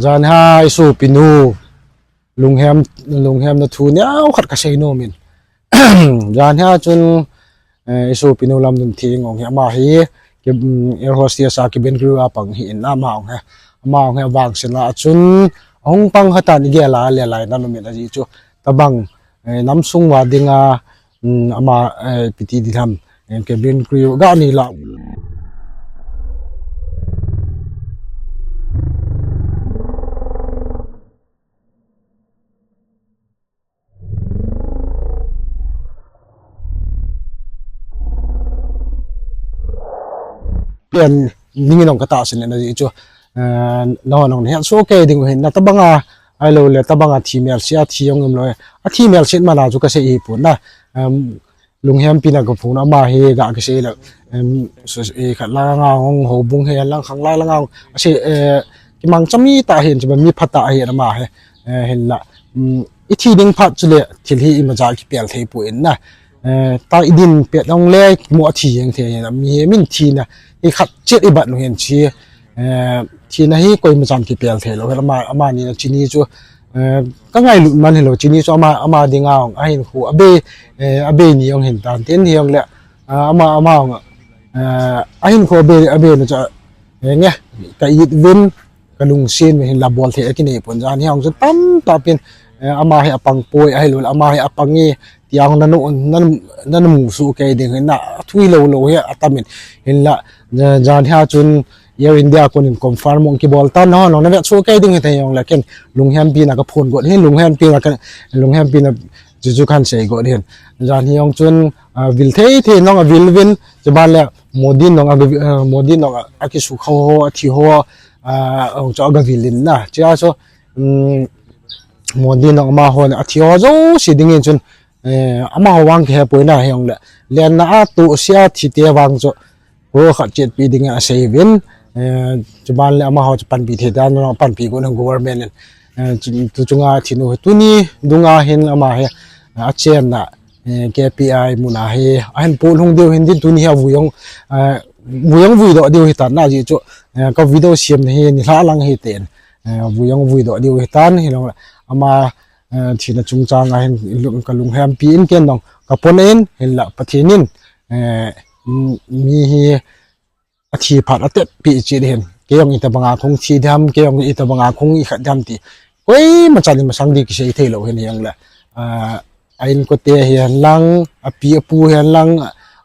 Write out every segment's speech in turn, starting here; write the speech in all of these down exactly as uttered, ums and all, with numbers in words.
Janhi a isopinu lunghem, lunghemna thu neokhat kasei nom in. Janhi a chun, eh, isopinu Lamduntheng jong hi ama hi, ki, mm, air hostess a cabin crew a pang ahin ama jong hi. Ama jong hi avangsetna a chun, ahung pang khatan igel a le lai na nom in ajeh chu. Tabang, eh, nam sung uva dinga, um, ama, eh, ipi ti ding ham, eh, cabin crew ga ni la. Pen, ningin jong katahsan in ajeh chu, eh, nangho jong nahet soh kei diu ahin, na tabanga, ahilou le tabanga thi melse a thi jong um lou, athi melse man a chu kasei ahipon na, em, lunghempina kaphong ama hi ga kisei le, em, so, eh, khat lai langa hung houbung hi lang khang lai langa hung, asei, eh, kimangcha mi tah ahin, chuban mi phatah ahin ama hi, eh, hinla, um, ithi ding phat chule thil hi imacha kipel thei poi na. Eh, ta idin pet jong le mo athi jeng thei ahin, mi hi min thina hi khat chet ibat nu hin chi, eh, thina hi koima chan kipel thei lou, ama, amani na chini chu, eh, kangailut man hilou, chini chu ama, ama dinga jong ahinkho abei, eh, abei ni jong hin tan tin hijongle, ah, ama, ama jong, eh, ahinkho abei, abei na chu, eh, nge, ka it uvin, kalungset uvin hinla bol thei akinei pon, janhi a jong chu tamtah pin, eh, ama hi apang poi, ahilou le ama hi apang e, tia jong nanu, nan, nanu mu soh kei ding ahin na, athui lou lou hi atam in, hinla, eh, janhi a chun, Air India kon in confirm hung kibol tan, nangho jong navet soh kei ding ahi, hijongle ken lunghempina kaphong got ahin, lunghempina ka, lunghempina chu chu kahin sei got ahin. Janhi jong chun, ah, vil thei thei jong avil uvin, chuban le Modi jong a, ah, Modi jong a, akisukha ho, athi ho, ah, jong chu agavil in na. Chia chu, um, Modi jong amaho le athi ho jouse dingin chun, eh, amaho vang kihe poi na hijongle, lenna a tohse a thi te vang chu, crore khat chetpi ding asei uvin, eh, chuban le amaho chu panpi thei dan, panpi got ahin government in, eh, chu, tu chunga thinu hi tuni dunga hin ama hi, eh, achenna, eh, K P I muna hi, ahin polut diu ahin tin tuni hi avui jong, eh, vui jong vui doh diu ahitan na ajeh chu, eh, ka video semna hi nilhah lang ahi ten, eh, vui jong vui doh diu ahitan, hilou le ama, eh, thina chungchang a hin lung, kalunghempi in ken jong kapon in, hinla Pathen in, eh, mi hi athi phat atetpi chet ahin. Kei jong itobanga kahung thi ding ham, kei jong itobanga kahung ikhat ding ham ti koima chan imasang ding kisei thei lou ahin hijongle, ah, a inkote hihen lang, api apu hihen lang,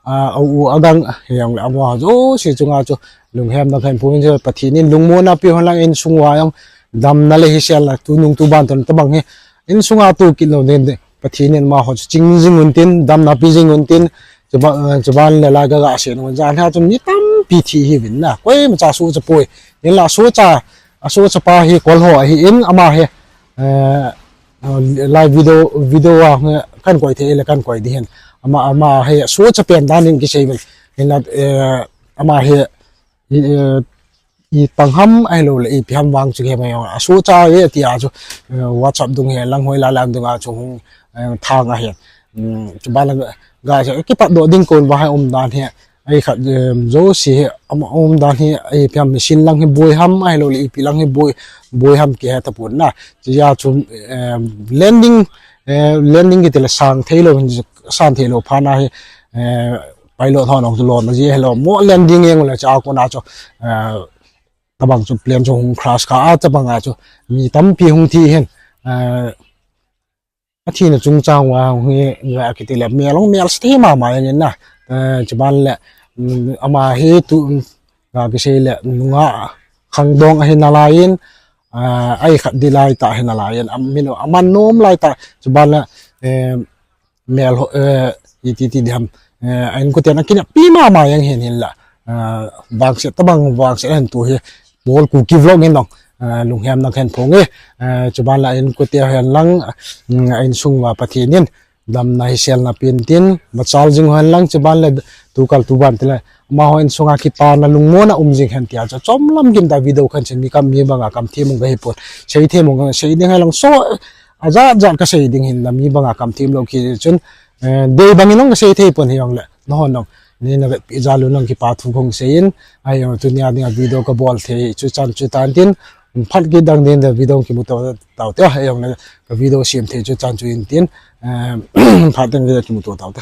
ah, a u agang hijongle amaho jouse chunga chu lunghemna kahin phong in, Pathen in lungmonna peh hen lang, insung uva jong damna le hiselna tunung tuban toh tabang hi insunga toh kit lou ding, Pathen in amaho chu ching jing un tin, damna pe jing un tin, chuba, eh, chuban le lai kaga sei nom, janhi a chun mi tampi thi ahiuvin na, koima cha sohcha poi, hinla sohcha, asohcha pa hi Kol ho ahin, ama hi, eh, live video, video a, eh, kahin koi thei le kahin koi ding ahin, ama, ama hi sohcha pen dan in kisei uvin, hinla, eh, ama hi, eh, ipang ham ahilou le ipi ham vang chu kihemai jong, asohcha e tia chu, eh, WhatsApp dung hihen lang hoilai lang dunga chu hung, eh, thang ahin. Um, chuban le ga chu kipat doh ding kon va hi um dan hi, ei khat, eh, jouse hi, ama um dan hi, ipi ham machine lang hi boi ham ahilou le ipi lang hi boi, boi ham kihe tapon na. Chia chu, eh, landing, eh, landing kiti le sang thei lou hin, sang thei lou phat na hi, eh, pilot hon jong chu lom aji hilou, mo landing jeng le cha kona chu, eh, tabang chu plane chu hung crash kha a, tabang a chu mi tampi hung thi ahin, eh, athina chungchang uva hung hi, nga kiti le mel jong melse thei mama jeng in na, eh, chuban le, um, ama hi tu, um, nga kisei le nungah khangdong ahi nalai in, ah, a ikhat ding lai tah ahi nalai in, am, min aman nom lai tah, chuban le, eh, mel ho, eh, iti ti ding ham, eh, a inkoten akineppi mama jeng ahin, hinla, ah, vangset tabang vangset ahin tu hi, Bol Kuki Vlog in jong, ah, lunghemna kahin phong e, eh, chuban le a inkote hihen lang, mm, a insung uva Pathen in damna hiselna pen tin, machal jing hen lang, chuban le tukal tuban tile, amaho insunga kipana lungmonna um jing hen tia chu chomlam kim tah video kahin sem, mi kam, mi banga kamthem mong kahi pon, seithem mong kasei ding ahi lang, so, ajat jat kasei ding ahin, na mi banga kamthem lou kiti chun, eh, dei bangin jong kasei thei pon hijongle, nahon jong, neina vetpi jal un jong kipa thu kahung sei in, ahi jong tunia dinga video kabol thei chu chan chu tan tin, Phat kidang din the video kimuto taute, eijongle ka video sem thei chu chan chu intin, phat teng video kimuto taute.